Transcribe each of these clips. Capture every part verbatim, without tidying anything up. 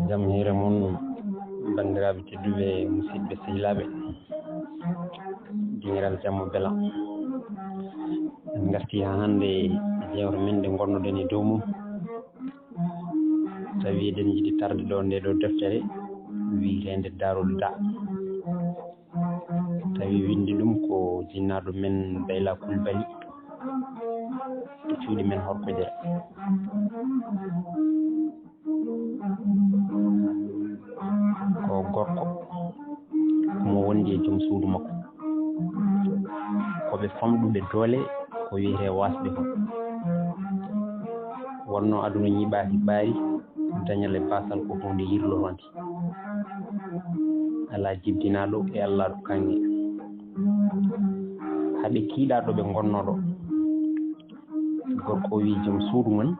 Jam hiire mon, banndiraaɓe tedduɓe, musidɓe sehilaaɓe, dingiral jamma bela. En ngarti haa hannde e jewte men ɗe ngonnoɗen e dow mum. Tawi eɗen njiɗi tarde ɗo nde ɗo deftere wiyeteende Daarul Da. Tawi winndi ɗum ko jinnaaɗo men Bayla Kulbali, to cuuɗi men Horkojere. Ko gorko, ko mo wondi e joom suudu makko. Ko ɓe famɗuɓe doole, ko wiyetee waasɓe ko. Wonno aduna ñiɓaaki ɓaari, dañal e baasal ko huunde yirlotonde. Alaa jibdinaaɗo e Allaaɗo kaŋŋe. Haa ɓe kiiɗaa ɗo ɓe ngonnoo ɗo. Gorko o wii joom suudu mum,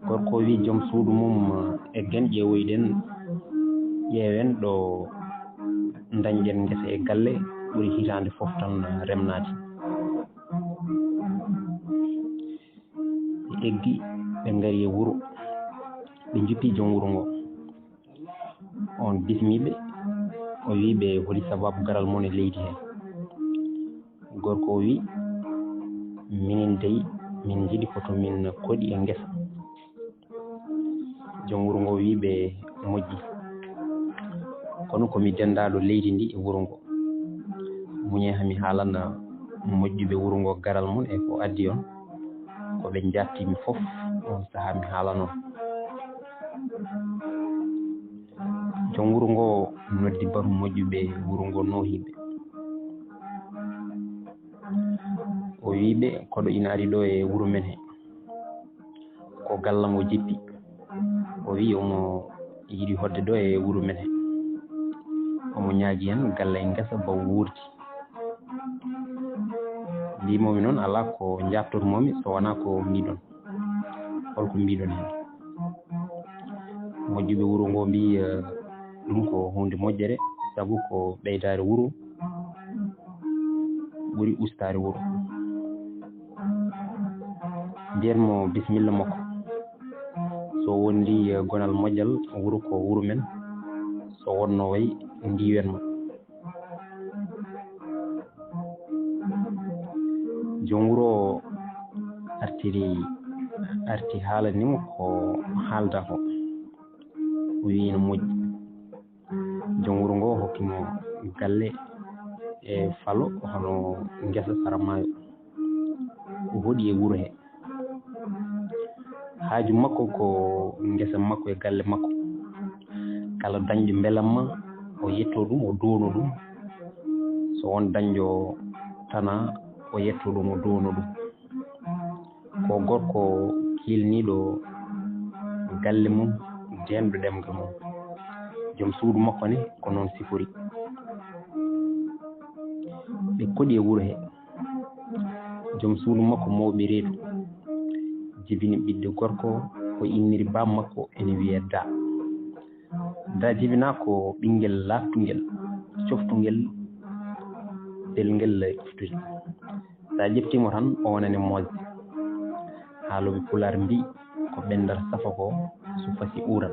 gorko o wii joom suudu mum, "Eggen ƴeewoyɗen, ƴeewen ɗo ndañɗen ngesa e galle, ɓuri hitaande fof tan remnaade." Ɓe eggi, ɓe ngari e wuro, ɓe njuppi joom wuro ngo. On bismii ɓe, o wii ɓe, "Holi sabaabu garal mon e leydi he?" Gorko o wii, "Minen dey, min njiɗi ko to min koɗi e ngesa." Joom wuro ngo wii ɓe, "Moƴƴi. Kono ko mi denndaaɗo leydi ndi e wuro ngo. Muñee haa mi haalana moƴƴuɓe wuro ngo garal mon e ko addi on. Ko ɓe njaabtii mi fof, on sahaa mi haalana on." Joom wuro ngo noddi batu moƴƴuɓe wuro ngo noohiiɓe. O wii ɓe, "Koɗo ina ari ɗo e wuro men he. Ko gallam o jippi." O wii omo yiɗi hoɗde ɗo e wuro men he. Omo ñaagi en galle e ngesa ba wuurdi. Mbiimi noon, alaa ko njaabtoto-mi so wonaa ko mbiɗon. Holko mbiɗon heen? Moƴƴuɓe wuro ngo mbii, eh, ɗum ko huunde moƴƴere, sabu ko ɓeydaare wuro ɓuri ustaare wuro. Mbiyen mo bisimilla makko. So wondi, eh, gonal moƴƴal, wuro ko wuro men. So wonno way, ndiwen mo. Joom wuro o artiri, arti haalani mo ko haalda ko. O wii ina moƴƴi. Joom wuro ngo hokki mo galle e falo, hono ngesa sara maayo. O hoɗi e wuro he. Haaju makko ko ngesa makko e galle makko. Kala dañɗo mbelamma, o yetto ɗum, o duwono ɗum. So won dañɗo tana, o yetto ɗum, o duwono ɗum. Ko gorko kiilniiɗo galle mum, denɗo ɗemngal mum. Joom suudu makko ne, ko noon sifori. Ɓe koɗi e wuro he. Joom suudu makko mawɓe reedu jibini ɓiɗɗo gorko, o inniri baam makko, ene wiyee Da. Da jibinaa ko ɓinngel laaɓtungel, coftungel, belngel ƴuftude. So a ƴeftii mo tan, o wonani moosde. Haalooɓe Pulaar mbii, "Ko ɓenndata safa ko, so fasi uuran."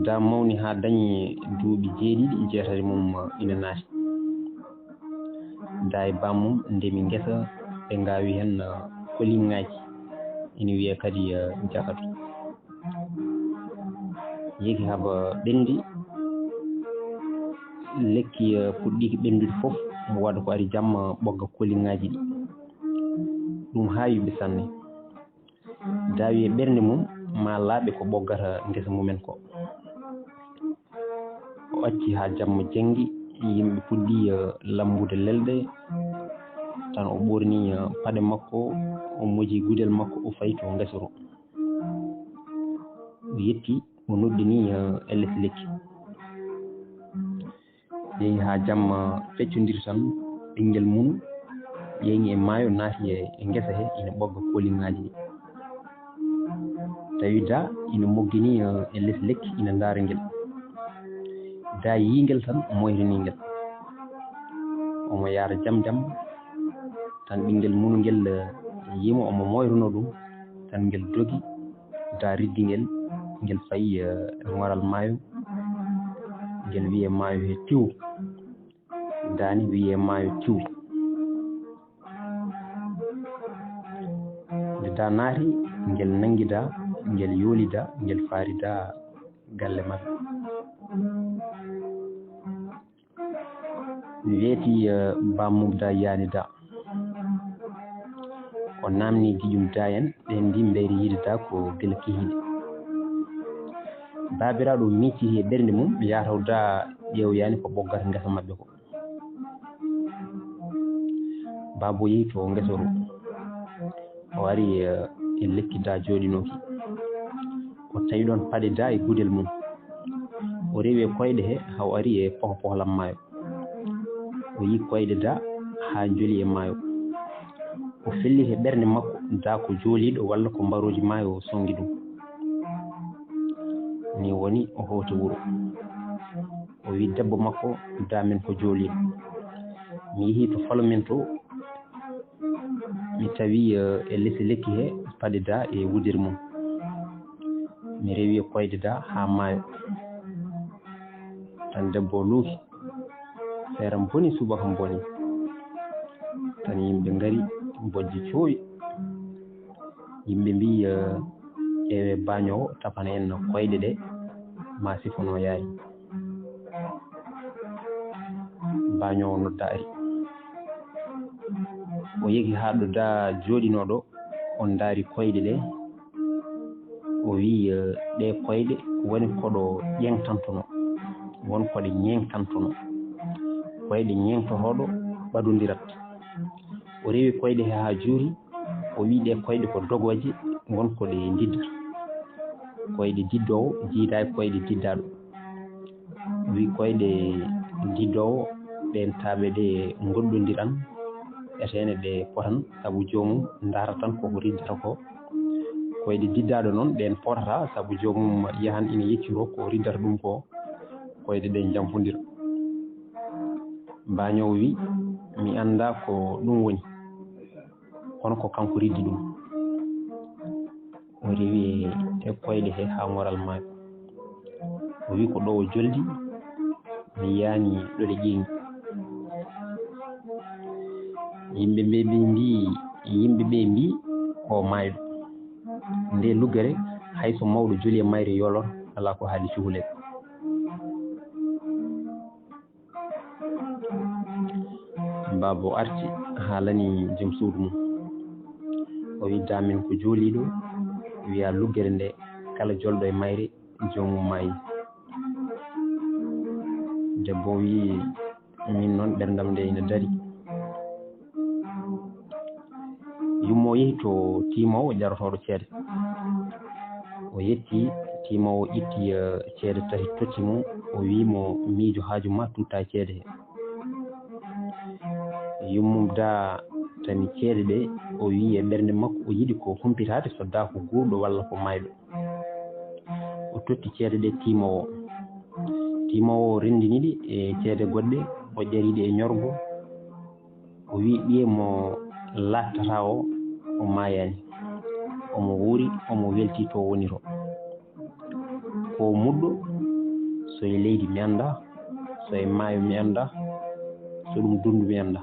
Da mawni haa dañi duuɓi jeeɗiɗi, jeetati mum ina naati. Da e baam mum ndemi ngesa, ɓe ngaawi heen, eh, koliŋaaji, ina wiyee kadi, eh, jakatu. Yehi haba ɓenndi, lekki, eh, puɗɗiiki ɓenndude fof, waɗa ko ari jamma ɓogga koliŋaaji ɗi. Ɗum haawi ɓe sanne. Da wii e ɓernde mum, maa laaɓe ko ɓoggata ngesa mumen ko. O acci haa jamma janngi, yimɓe puɗɗi, eh, lanndude lelɗe, tan o ɓoorni, eh, paɗe makko, o moji gudel makko, o fayi to ngesa to. O yetti, o noddini, eh, e les lekki. Yehi haa jamma feccondiri tan, ɓinngel mum yehi e maayo, naati e, e ngesa he, ina ɓogga koliŋaaji ɗi. Tawi da ina moggini, eh, e les lekki, ina ndaara ngel. Da yii ngel tan, moytani ngel. Omo yaara jam jam. Tan ɓinngel mum ngel, eh, yimo omo moytuno ɗum, tan ngel dogi, da riddi ngel, ngel fayi, eh, e ŋoral maayo, ngel wiye maayo he tiw, daani wiye maayo tiw. Nde da naati, ngel nanngi da, ngel yooli da, ngel faari da galle maɓɓe. Mi weeti, eh, bammum da yani da. O namni giƴum da en, ɓe ndi mbeyri yiide da ko gila kihiiɗe. Baabiraaɗo miici he ɓernde mum, yataw da ƴeew yani ko ɓoggata ngesa maɓɓe ko. Baabo yehi to ngesa to. O ari, eh, e lekki da jooɗinooki. O tawi ɗon paɗe da e gudel mum. O rewi e koyɗe he, haa o ari e poho poholam maayo. O yi koyɗe da haa joli e maayo. O felli he ɓernde makko da ko jooliiɗo walla ko mbarooji maayo o songi ɗum. Ni woni o hooti wuro. O wi debbo makko, da min ko jooliiɗo. Mi yehi to falo min to, mi tawi, eh, e lesi lekki he paɗe da e wudere mum. Mi rewi e koyɗe da haa maayo. Tan debbo o luuki. Feere boni, subaka boni. Tan yimɓe ngari, bojji coowi. Yimɓe mbi, eh, ƴeewe baañoowo, tapana en no koyɗe ɗe, ma sifono yaari. Baañoowo nodda ari. O yehi haa ɗo da jooɗinooɗo, o ndaari koyɗe ɗe. O wi, eh, ɗe koyɗe woni ko ɗo ƴeŋtantono, won ko ɗe ñeeŋtantono. Koyɗe ñeeŋtotooɗo ɓadondirat. O rewi koyɗe he haa juuri, o wi ɗe koyɗe ko dogooje, won ko ɗe ndidda. Koyɗe diddoowo jiidaay koyɗe diddaaɗo. O wi koyɗe diddoowo ɗen taaɓe ɗe ngoɗɗondiran, eteene ɗe potan, sabu joomum ndaaratan koko riddata ko. Koyɗe diddaaɗo noon ɗen potata, sabu joomum yahan ina yeccitoo ko riddata ɗum ko. Koyɗe ɗen jamfondira. Baañoowo wi, mi anndaa ko ɗum woni, kono ko kanko riddi ɗum. O rewi e koyɗe he haa ŋoral maayo. O wi ko ɗo o joldi, mi yaani ɗo ɗe ƴeeŋi. Yimɓe ɓe ɓe mbi, yimɓe ɓe mbi ko maayɗo. Nde luggere, hay so mawɗo joli e mayre yoolor, alaa ko haali cukalel. Baaba o arti, haalani joom suudu mum. O wi, "Da min ko jooliiɗo, wiya luggere nde, kala jolɗo e mayre, joomum maayi." Debbo o wi, "Min noon, ɓerndam nde ina dari." Yumma o yehi to tiimoowo jarotooɗo ceede. O yetti, tiimoowo itti, eh, ceede tati totti mo, o wi mo, "Miijo haaju ma, tutta e ceede he." Yummum da tami ceede ɗe, o wi e ɓernde makko, o yiɗi ko humpitaade so da ko guurɗo walla ko maayɗo. O totti ceede ɗe tiimoowo. Tiimoowo o renndini ɗi e ceede goɗɗe, o ƴari ɗe e ñorgo. O wi ɓiye mo laattata o, o maayaani. Omo wuuri, omo welti to woni to. Ko muɗɗo, so e leydi mi annda, so e maayo mi annda, so ɗum dundu mi annda.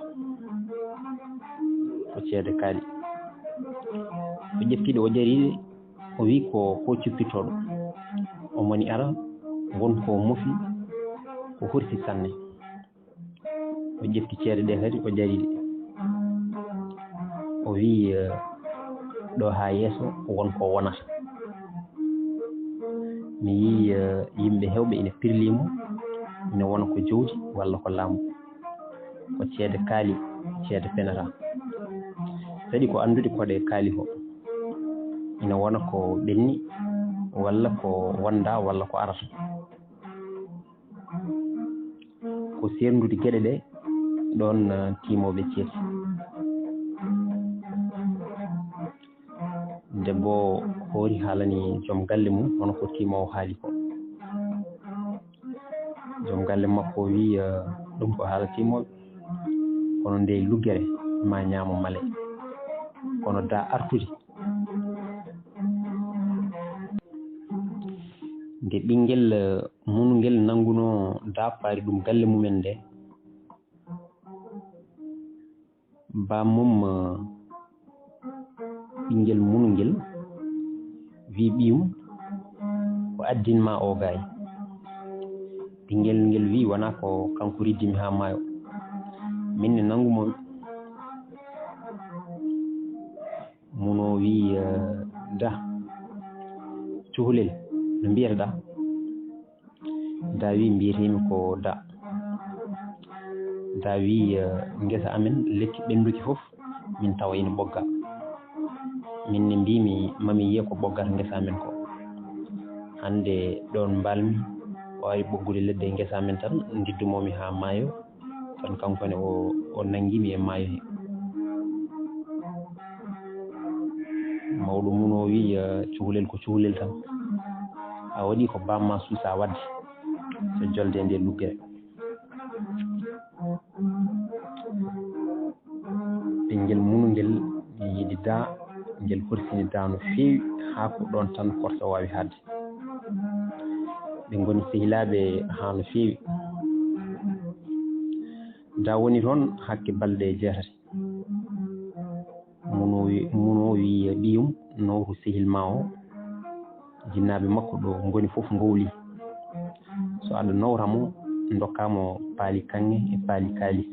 Ko ceede kaali. O ƴetti ɗe, o ƴari ɗe, o wi ko, ko cuppitooɗo. O moni ara, won ko mofi, ko hursi sanne. O ƴetti ceede ɗe kadi, o ƴari ɗe. O wi, eh, "Ɗo haa yeeso won ko wonata." Mi yii, eh, yimɓe heewɓe ina pirlii mo, ina wona ko jowdi walla ko laamu. Ko ceede kaali, ceede penata. Saɗi ko anndude ko ɗe kaali ko. Ina wona ko ɓenni, walla ko wonda, walla ko arata. Ko seerndude geɗe ɗe, ɗoon, eh, tiimooɓe ceedi. Debbo o hoori haalani joom galle mum, hono ko tiimoowo haali ko. Joom galle makko o wi, eh, "Ɗum ko haala tiimooɓe, kono nde luggere, ma ñaamo male. Kono da artude. Nde ɓinngel, eh, munu ngel nanngunoo da paari ɗum galle mumen nde, bammum, eh, ɓinngel munu ngel wi ɓiyum, "Ko addin ma o gaay?" Ɓinngel ngel wi, "Wonaa ko kanko riddimi haa maayo. Min ne nanngu mo." Muno wi, eh, "Da, cukalel, no mbiyata da?" Da wi, "Mbiyetemi ko da." Da wi, eh, "Ngesa amen, lekki ɓennduki fof, min tawa ina ɓogga. Min ne mbimi mami yiya ko ɓoggata ngesa amen ko. Hannde ɗoon mbalmi, o ari ɓoggude leɗɗe ngesa amen tan, ndiddumomi haa maayo, tan kanko ne o, o nanngimi e maayo he." Mawɗo muno wi, eh, "Cukalel ko cukalel tan. A waɗi ko bamma suusa waɗde, so jolde nde luggere." Ɓinngel munu ngel yiɗi da, ngel horsini da no feewi, haa ko ɗoon tan korsa waawi haaɗde. Ɓe ngoni sehilaaɓe haa no feewi. Da woni toon hakke balɗe jeetati. Muno wi, muno wi ɓiyum, "Nawru sehil ma o, jinnaaɓe makko ɗo ngoni fof ngowli. So aɗa nawra mo, ndokkaa mo paali kaŋŋe e paali kaalis."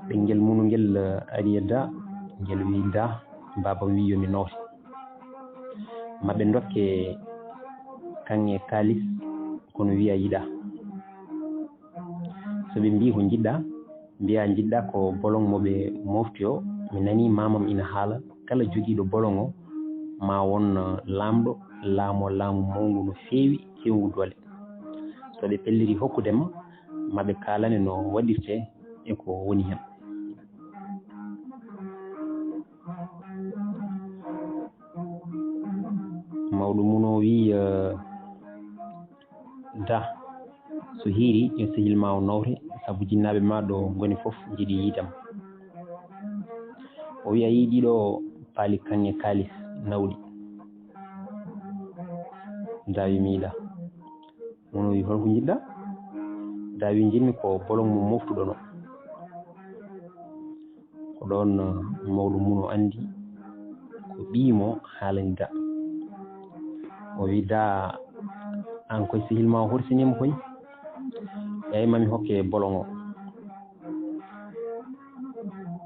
Ɓinngel munu ngel, eh, ari e da, ngel wi, "Da, baabam wi yo mi nawre. Ma ɓe ndokke kaŋŋe kaalis, kono wiya yiɗa. So ɓe mbi ko njiɗɗa, mbiya njiɗɗa ko bolong mo ɓe mofti o. Mi nani mamam ina haala, kala jogiiɗo bolong o, ma won, eh, laamɗo, laamo laamu mawngu no feewi, kewngu doole. So ɓe pelliri hokkude ma, ma ɓe kaalane no waɗirte e ko woni hen." Mawɗo muno wi, eh, "Da, so hiiri, yo sehil ma o nawre, sabu jinnaaɓe ma ɗo ngoni fof njiɗi yiide ma." O wi, "A yii ɗiɗo paali kaŋŋe kaalis nawɗi?" Da wi, "Mi yiɗa." Muno wi, "Holko njiɗɗa?" Da wi, "Njiɗmi ko bolong mo moftuɗon o." Ko ɗoon, eh, mawɗo muno anndi ko ɓiy mo haalani da. O wi, "Da, aan koy sehil ma o horsiniima koy. Eey, mami hokke bolong o."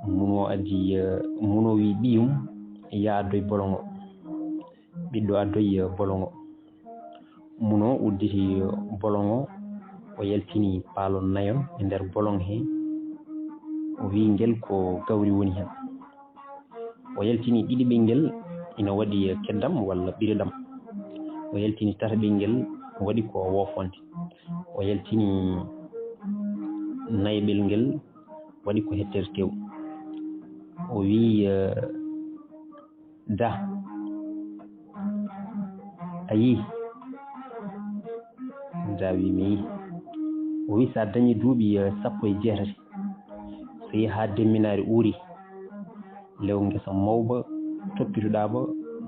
Muno addi, eh, muno wi ɓiyum, "Yaa addoy bolong o." Ɓiɗɗo addoy, eh, bolong o. Muno udditi bolong o, o yaltini paalon nayon e nder bolong he. O wi ngel ko gawri woni hen. O yaltini ɗiɗi ɓinngel ina waɗi keddam walla ɓireɗam. O yaltini tata ɓinngel waɗi ko woofonde. O yaltini nayaɓel ngel waɗi ko hettere tew. O wi, eh, "Da, a yii?" Da wi, "Mi yii." O wi, "So a dañi duuɓi, eh, sappo e jeetati, so yehi haa demminaari uuri, lew ngesa mawba, toppitoɗaa ba,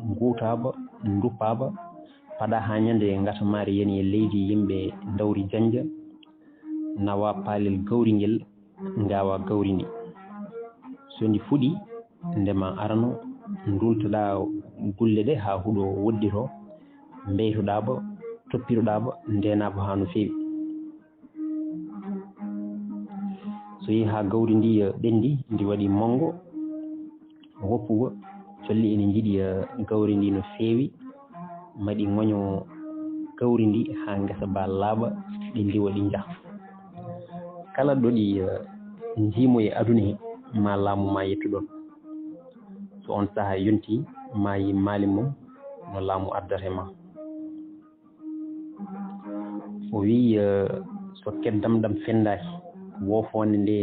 nguutaa ba, nduppaa ba, paɗaa haa ñande ngatamaari yani e leydi, yimɓe ndawri janja, nawa paalel gawri ngel, ngawa gawri ndi. So ndi fuɗi, nde ma arano, ndultoɗaa gulle ɗe haa huɗo woɗɗito, mbeytoɗaa ba, toppiroɗaa ba, ndeenaa ba haa no feewi. So yehi haa gawri ndi, eh, ɓenndi, ndi waɗi manngo, woppugo, colli ene njiɗi, eh, gawri ndi no feewi, ma ɗi ŋoño gawri ndi haa ngesa ba laaɓa, ɗi ndiwa, ɗi njaha. Kala ɗo ɗi, eh, njiimo e aduna he, ma laamu ma yettu ɗoon. So on sahaa yontii, ma yi maali mum no laamu addata e ma." O wi, eh, "So keddam ɗam fenndaaki, woofoonde nde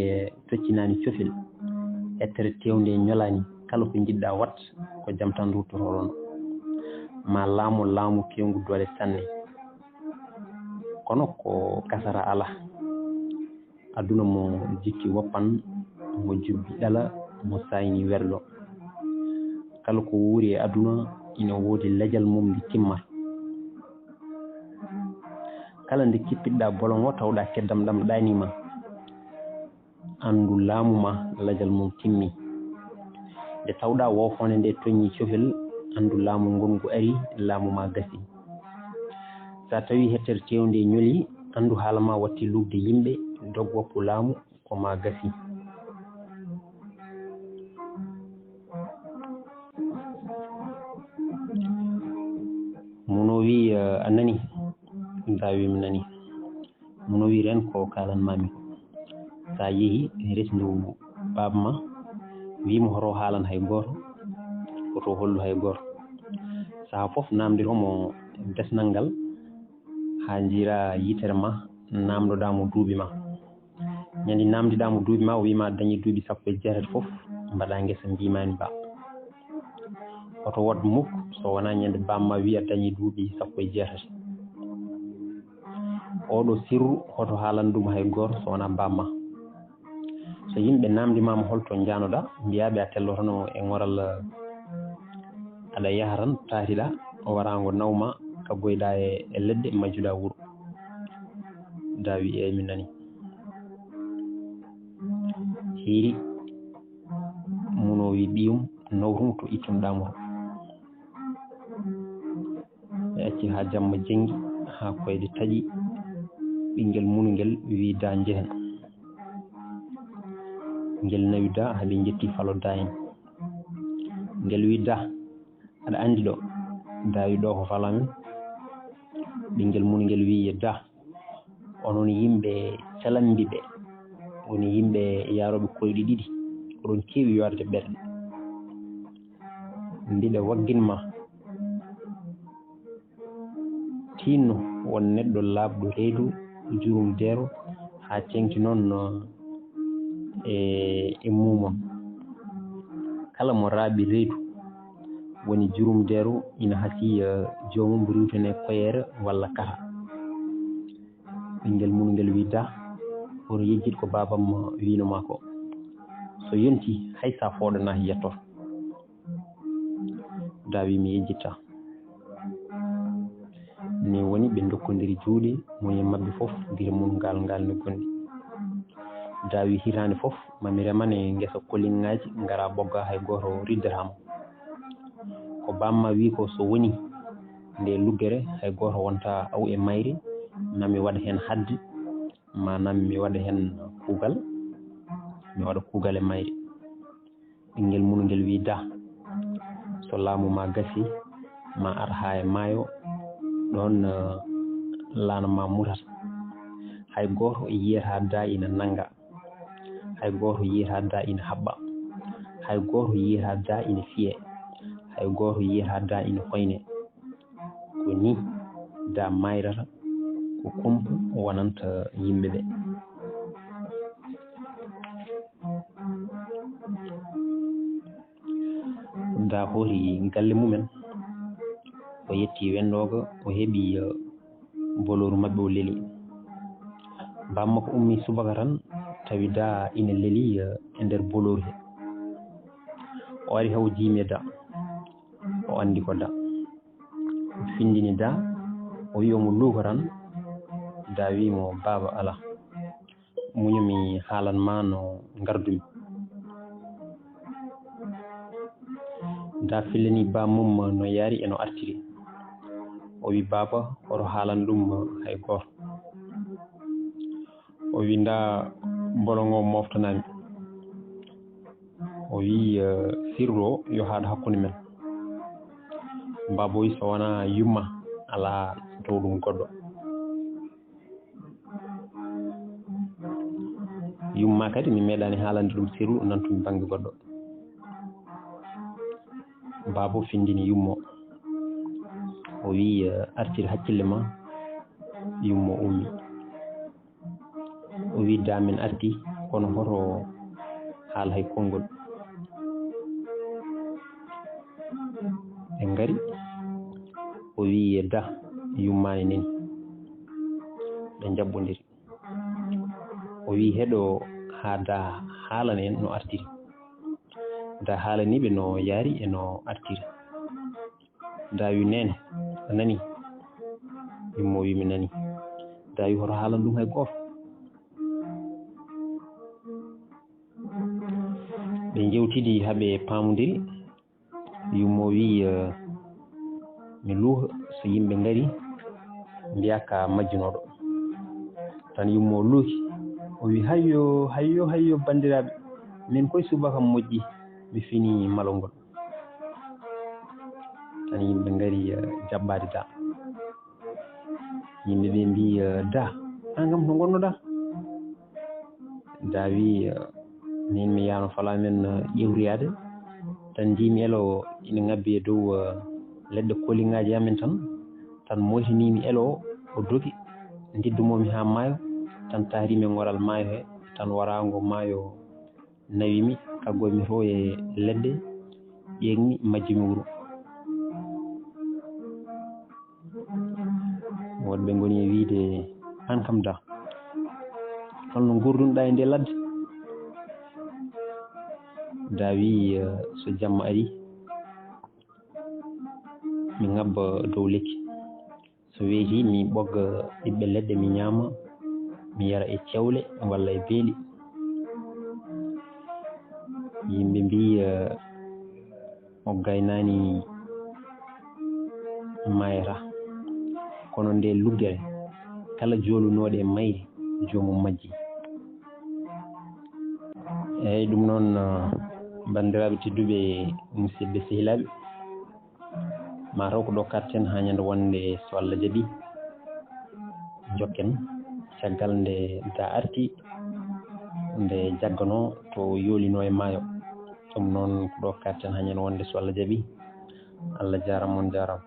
toccinaani cofel, ettere teewnde ñolaani, kala ko njiɗɗaa waɗ, ko jam tan ruttoto ɗoon. Ma laamu laamu kewngu doole sanne. Kono ko kasara alaa." Aduna mo jikki woppan, mo jubbi ɗala, mo saayni werlo. Kala ko wuuri e aduna ina woodi lejal mum nde timmata. Kala nde kippitɗa bolongo tawɗa keddam ɗam ɗaanii ma. Anndu laamu ma lejal mum timmi. Nde tawɗa woofoonde nde toññi cofel, anndu laamu ngongu ari, laamu ma gasi. So a tawi hettere teewnde ñoli, anndu haala ma watti luukde yimɓe, dog woppu laamu, ko ma gasi. Mono wi, eh, a nani? Nda wi mi nani. Mono wi ren ko kalan mami ko. Sa yehi resndu baaba ma, wi mo hoto haalan hay gooto, hoto hollu hay gooto. Saha fof namdir homo desnal ngal, haa njiira yitere ma, namdoɗa mo duuɓi ma. Ñande namdiɗa mo duuɓi ma, o wiima a dañi duuɓi sappo e jeetati fof, mbaɗa ngesa mbimaani ba. Hoto wood muk so wonaa ñande bamma wi a dañi duuɓi sappo e jeetati. Oɗo sirru hoto haalan ɗum hay gooto so wonaa bamma. So yimɓe namdimaama hol to njanoɗa, mbiyaɓe a tellotono e ŋoral, aɗa yaha tan taatiɗa waraango nawma, kaggoyɗa e, e leɗɗe, majjuɗa wuro. Da wi, "Eey, mi nani." Hiiri, muno wi ɓiyum, "Nawrum to ittunoɗa mo to." Ɓe acci haa jamma jenngi, haa koyɗe taƴi. Ɓinngel munu ngel wi, "Da njehen." Ngel nawi da, haa ɓe njetti falo da en. Ngel wi, "Da, aɗa anndi ɗo?" Da wi, "Ɗo ko falo amen." Ɓinngel munu ngel wi, "Da, onon yimɓe calambiɓe, woni yimɓe yaarooɓe koyɗe ɗiɗi, oɗon keewi yoorde ɓerɗe. Mbiɗa waggin ma, tinno won neɗɗo laaɓɗo reedu, jurum deero, haa ceŋti noon e, e mumon. Kala mo raaɓi reedu, woni jurum deero, ina hasii, eh, joomum riwtene koyeere walla kata." Ɓinngel mum ngel wi, "Da, hoto yejjit ko baabam wiino ma ko. So yonti, hay sa fooɗanaaki yettoto." Da wi, "Mi yejjitta." Ni woni ɓe ndokkondiri juuɗe, moni e maɓɓe fof gire mum ngal ngal ne gondi. Da wi, "Hitaande fof, ma mi remane ngesa koliŋŋaaji, ngara ɓogga hay gooto riddata mo. Ko bamma wi ko so woni nde luggere, hay gooto wonta aw e mayri, ma mi waɗa heen hadde, maanaam mi waɗa heen kuugal, mi waɗa kuugal e mayri." Ɓinngel mum ngel wi, "Da, so laamu ma gasi, ma ar haa e maayo, ɗoon, eh, laana ma mutata. Hay gooto yiyata da ina nannga. Hay gooto yiyata da ina haɓɓa. Hay gooto yiyata da ina fiye. Hay gooto yiyata da ina hoyne." Ko ni da mayrata, ko kumpa wonanta yimɓe ɓe. Da hooti galle mumen, o yetti wendooga, o heɓi, eh, bolooru maɓɓe, o leli. Bamma ko ummi subaka tan, tawi da ina leli, eh, e nder bolooru he. O ari haw jiimi e da, o anndi ko da. O findini da, o wi omo luuka tan, da wi mo, "Baaba, ala. Muñu mi haalan ma no ngardumi." Da fillani ba mum no yaari e no artiri. O wi, "Baaba, hoto haalan ɗum hay gooto." O wi, "Nda bolongo moftanami." O wi, eh, "Sirru o yo haɗ hakkunde men." Baaba wi, "So wona yumma, ala dow ɗum goɗɗo." Yumma kadi mi meeɗani haalande ɗum sirru nantumi bannge goɗɗo. Baaba findini yummo. O wi, eh, "Artir hakkille ma." Yummo ummi. O wi, "Da min arti, kono hoto haal hay konngol." Ɓe ngari. O wi, "Da, yummani neni." Ɓe njaɓɓondiri. O wi, "Heɗo haa Da haalana en no artiri." Da haalani ɓe no yaari e no artiri. Da wi, "Neene, a nani?" Yumma o wi, "Mi nani." Da wi, "Hoto haalan ɗum hay gooto." Ɓe njewtidi haa ɓe paamondiri. Yumma o wi, eh, "Mi luuha, so yimɓe ngari, mbiya ka majjunooɗo." Tan yumma o luuki, o wi, "Hayyo, hayyo, hayyo, banndiraaɓe, min koy subaka moƴƴi, mi fini malol ngol." Tan yimɓe ngari, eh, jaɓɓaade Da. Yimɓe ɓe mbi, eh, "Da, an kam to ngonnoɗa?" Da wi, eh, "Min mi yano fala men, eh, ƴewriyaade. Tan njimi elo o ina ŋabbi e dow, eh, leɗɗe koliŋaaji amen tan. Tan moytinimi elo o, o dogi. Ndiddumomi haa maayo. Tan taarimi e ŋoral maayo he. Tan waraango maayo nawimi, kaggoymi to e leɗɗe, ƴeeŋmi, majjimi wuro." Woɗɓe ngoni e wiide, "An kam Da, holno nguurdunɗa e nde ladde?" Da wi, eh, "So jamma ari, mi ŋabba dow lekki. So weeti, mi ɓogga ɓiɓɓe leɗɗe, mi ñaama, mi yara e cewle walla e beeli." Yimɓe mbi, eh, "O gaynaani maayata, kono nde luggere kala joolunooɗe e mayri, joomum majji." Eeyi, ɗum noon, eh, banndiraaɓe tedduɓe, musidɓe sehilaaɓe, mataw ko ɗo katten haa ñande wonde, so Allah jaɓi, njokken caggal nde Da arti, nde jagganoo to o yoolinoo e maayo. Ɗum noon ko ɗo katten haa ñande wonde, so Allah jaɓi. Allah jaaraama, on jaaraama.